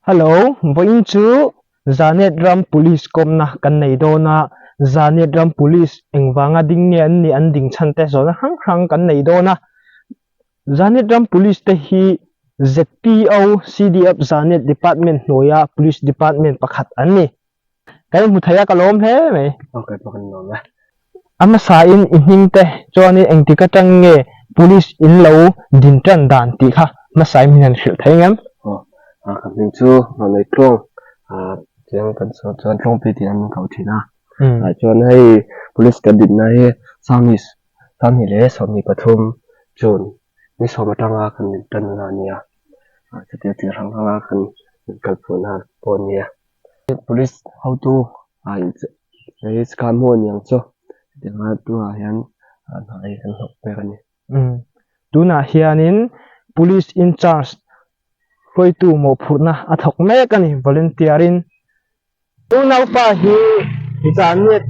Hello, vawiin chu Zanet ram Police kawmna kan nei dawn a, Zanet ram Police engvanga ding nge an nih an ding chhan te zawhna hrang hrang kan nei dawn a. Zanet ram Police te hi ZPO CDF Zanet Department hnuaia Police Department pakhat an ni. Kan inhmu thei a ka lawm hle mai. Ok pawh kan lawm e. A hmasain i hming te chuanin engtik atang nge police in lo din tan dan tih kha hmasain min han hrilh thei ngem? Aw, ka hming chu Hnawhnei Tluang, chiang kan sawi chuan Tluangpi tih an min koh thin a. Chuan hei police ka dinna hi Sanghnih leh 23 June ni sawm atanga kan din tanna a nia. Chutia thil hrang hranga kan kalphuahna pawh a nia. Police hotu hei kha hmuh a ni ang chu hetianga tunah hian hna hi kan hlawk pek a ni. Umm tunah hianin police in charge hruaitu mawhphurhna a thawk mek a ni volunteer in. Unaupa hi Zaniat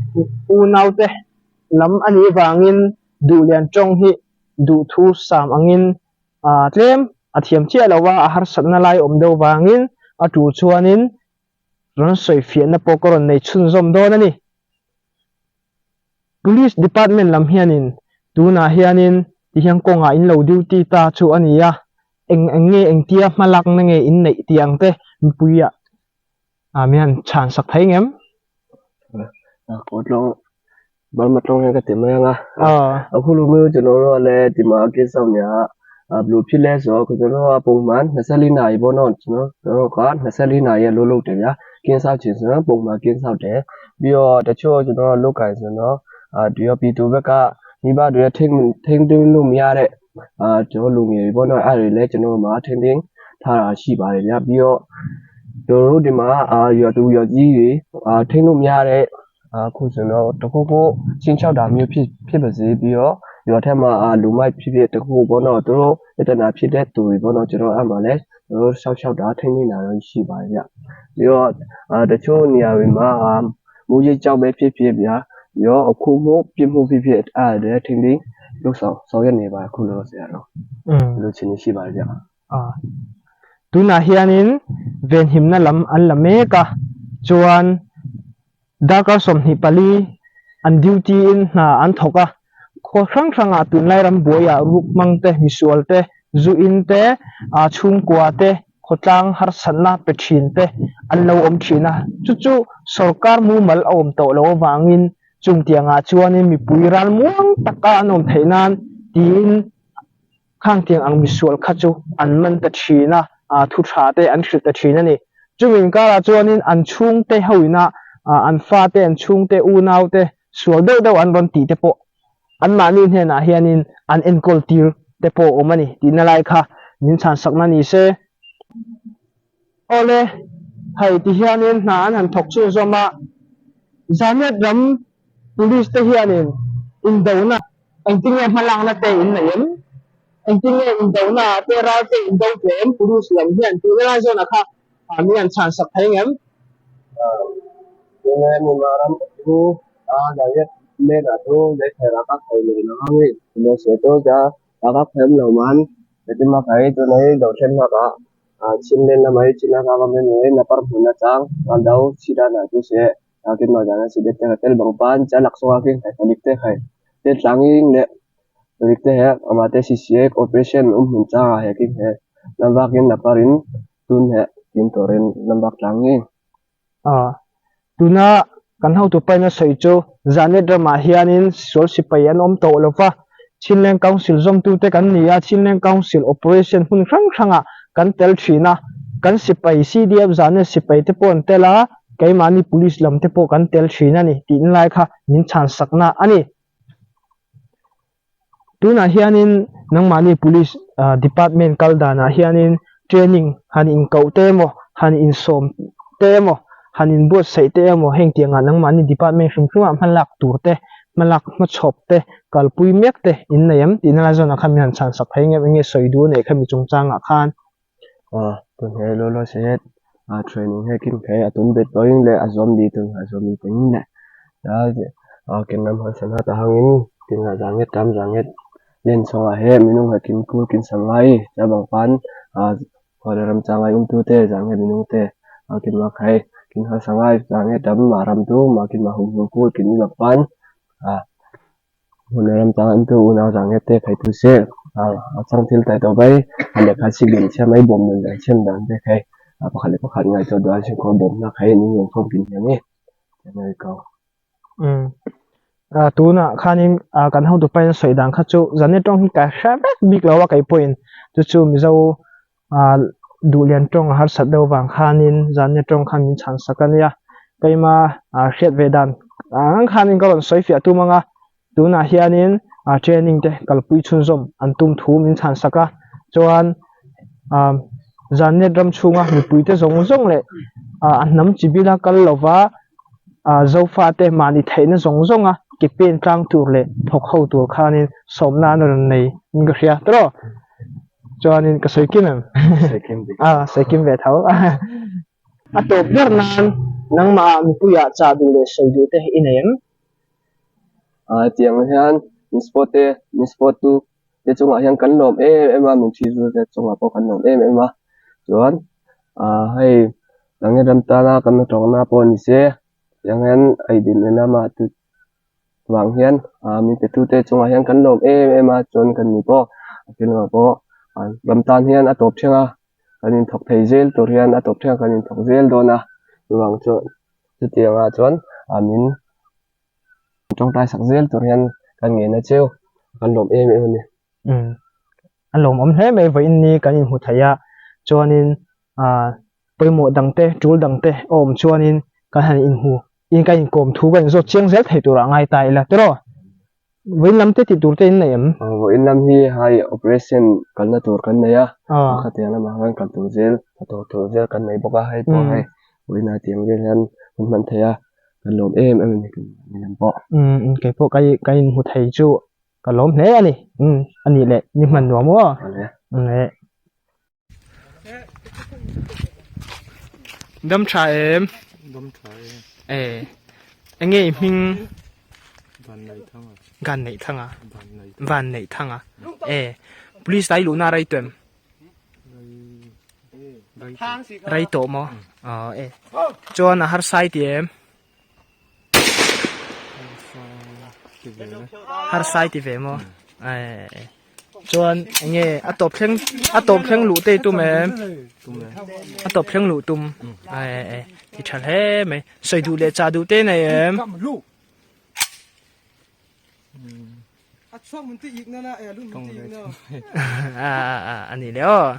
unaute lam a nih vangin Duhlian tawng hi duhthu sam angin tlem a thiam chiah lo a, a harsatna lai awm deuh vangin a tul chuanin rawn sawi fiahna pawh ka rawn nei chhunzawm dawn a ni. Police Department lam hianin tunah hianin tihian kawngah in lo duty ta chu a ni a, eng eng nge engtia hmalakna nge in neih tih ang te mipuiah min han chhan sak thei ngem? Burma tawng hian ka ti mai ang a, a khulu miu chu lo rual e ti mah a kin sau nia a blu phi le so ku chu ro a pung man hnasali na i bo non chu ro ka hnasali na ye lu lu te ya kin sau chin so pung ma kin sau te bio te chu chu no lu kai so no a dio pi tu be ka ni ba de thing thing ding lu mi ya de a chu lu nge bo no a ri le chu no ma thing ding tha ra shi ba de ya bio တို့ဒီမှာအာရွာတူရွာကြီးတွေအာထိန်းလို့မရတဲ့ အခုဆိုတော့တခုခုချင်းချောက်တာမျိုးဖြစ်ဖြစ်ပါစေပြီးတော့ရွာထက်မှာအာလူမိုက်ဖြစ်ဖြစ်တခုခုပေါ့နော်သူတို့ပြဿနာဖြစ်တဲ့သူတွေပေါ့နော်ကျွန်တော်အဲ့မှာလဲကျွန်တော်ရှောက်ရှောက်တာထိန်းနေတာတော့ရှိပါတယ်ဗျပြီးတော့အာတချို့နေရာတွေမှာအာမူကြီးကြောက်ပဲဖြစ်ဖြစ်ဗျာပြီးတော့အခုမှုပြစ်မှုဖြစ်ဖြစ်အဲ့ဒါလည်းထိန်းသိမ်းလုပ်ဆောင်ဆောင်ရွက်နေပါအခုလောဆရာတော့လို့ချင်းရှိပါတယ်ဗျ A tunah hianin venhimna lam an la mek a chuan darkar 24 an duty in hna an thawk a khaw hrang hrangah tunlai ram buaiah ruk hmang te misual te zu in te ah chhungkua te khawtlang harsatna pe thin te an lo awm thin a chu chu sorkar mumal a awm tawh loh avangin chungtiangah chuanin mipui ral muang taka an awm theih nan tiin. Khangtiang ang misual kha chu an man ta thin a, thu tha te an hrilh ta thin a ni. Chumi inkarah chuanin an chhungte hoina an fate, an chhungte unaute sual deuh deuh an rawn tih te pawh anmahni hnenah hianin an enkawl tir te pawh a awm a ni tihna lai kha min chhansakna ni se. Awle, hei ti hianin hna an han thawk chhunzawm a, Zaniat ram Police te hianin indona engtin nge hmalakna te in nei em? Engtin nge indona ah te ral te indo ve em? Police lam hian tihna lai zawnah kha mi an chhan sak thei ngem? Tunge Myanmar ram chu a Zaniat len ah chu Leithei raka thei nei lo ang i Tunge chu raka thei awm lo man Hetima khai tunai dothlen hmak ah Chin len lamah hi Chin a kap em em napar hmun atang a do chhidan ah chu se keimah dan a si det te kha tel bang pan cha lak sawng a khi khai palik te khai te tlanging leh palik te he amah te CCA operation awm hmun chang ah he khi he lam vak in napar in tun he tin turin lam vak tlanging. Tuna kan hotu paina sawi chu Zanet ramah hianin sual sipai an awm tawh lova, Chinleng Council zawmtute kan ni a, Chinleng Council operation hmun hrang hrangah kan tel thin a, kan sipai CDF Zanet sipai te pawh an tel a, keimahni police lam te pawh kan tel thin a ni tih lai kha min chhansakna a ni. Tunah hianin nangmahni police department kal danah hianin training han inkoh te emaw han insawm te emaw han inbuatsaih te emaw heng tiangah nangmahni department hrim hrimah hmalak tur te hmalak hmachhawp te kalpui mek te in nei em tihna lai zawnah khan min han chhansak thei ngem eng nge sawi duh a neih kha mi chungchangah khan. Tunhe lo lo se training he kim he a tum bet tawhin leh a zawm ni tum a zawm ni tawhin leh kin ram han sana ta hangin kin la zang nget tam zang nget len chungah he minung he kin kul kin sam lai cha bang pan. Khua leh ram changai umtute zangnge minungte a kinma khai kin harsa ngai zangnge tam ma ram tu ma kinma hum hum kul kin mi pan a hmun leh ram changa umtu unau zangnge te khai tu se a a chang thil tai tawh mai a lehkha sik leh chhiam mai bawm nun dan chhiam dan te khai a pakhat leh pakhat ngaihtuah duh an chhungkaw bawm na khai an inngawng khawm kin hian ni America. Umm ah tunah khanin ah kan hotu pain sawi dan kha chu zane tawng hi ka hre vek bik lo a kei pawhin chu chu mizo ah duhlian tawng a harsat deuh vang khanin zane tawng khan min chhan sak a nia keima ah hriat ve dan ang khanin ka rawn sawi fiah tum ang a tunah hianin ah training te kalpui chhunzawm an tum thu min chhan sak a chuan ah zane ram chhunga mipui te zawng zawng leh ah a hnam chi bila kal lova. ah Zofate mahni theihna zawng zawnga ke pen tlang tur leh thawk ho tur khanin sawmna an rawn nei in ka hria tawh chuanin ka sawi kim em ah sawi kim ve tho a tawp ber nan nangmah ah mipuiah chah duh leh sawi duh te i nei em? Ah tiang hian min sport te min sport tu te chungah hian kan lawm em em a min thi zu te chungah pawh kan lawm em em a chuan ah hei Nangni ram tana kan hnathawkna pawh ni se tiang hian a idin en lama tu vang hian ah min pe tute chungah hian kan lawm em em a chuan kan ni pawh a thil ah pawh ram tan hian a tawp thleng a kan inthawk thei zel tur hian a tawp thleng a kan inthawk zel dawn a chuvang chuan chutiang ah chuan ah min tawngtai sak zel tur hian kan ngen a cheu kan lawm em em a ni. Umm a lawmawm hle mai vawiin ni kan inhmu thei a chuanin ah pawimawh dang te tul dang te a awm chuanin kan han inhmu in kan inkawm thu kan inzawt chiang zel thei turah ngai ta ila tiraw vawiin lam te tih tur te in nei em? Vawiin lam hi hai operation kalna tur kan nei a khatiang lamah khan kal tur zel hnathawh tur zel kan nei bawk a hei pawh hei vawiin ah tiang vel hian hun hman thei a kan lawm em em a ni kan lam pawh. Umm keipawh ka inhmu thei chu ka lawm hle a ni umm a nih leh ni hman nuam aw. Awle. Dam tha em? Dam tha e. E. Enge i hming? Van nei thanga. Gan nei thanga. Van nei thanga. E. Police dai lu na rai tuem. Rai to mo. Ờ e. Chuan a har sai ti em? Har sai ti ve mo. E. Chuan enge a tawp thleng a tawp thleng luh te i tum em? A tawp thleng luh tum. E e ti tha hle mai. Sawi duh leh chah duh te nei em? A a a ni le aw.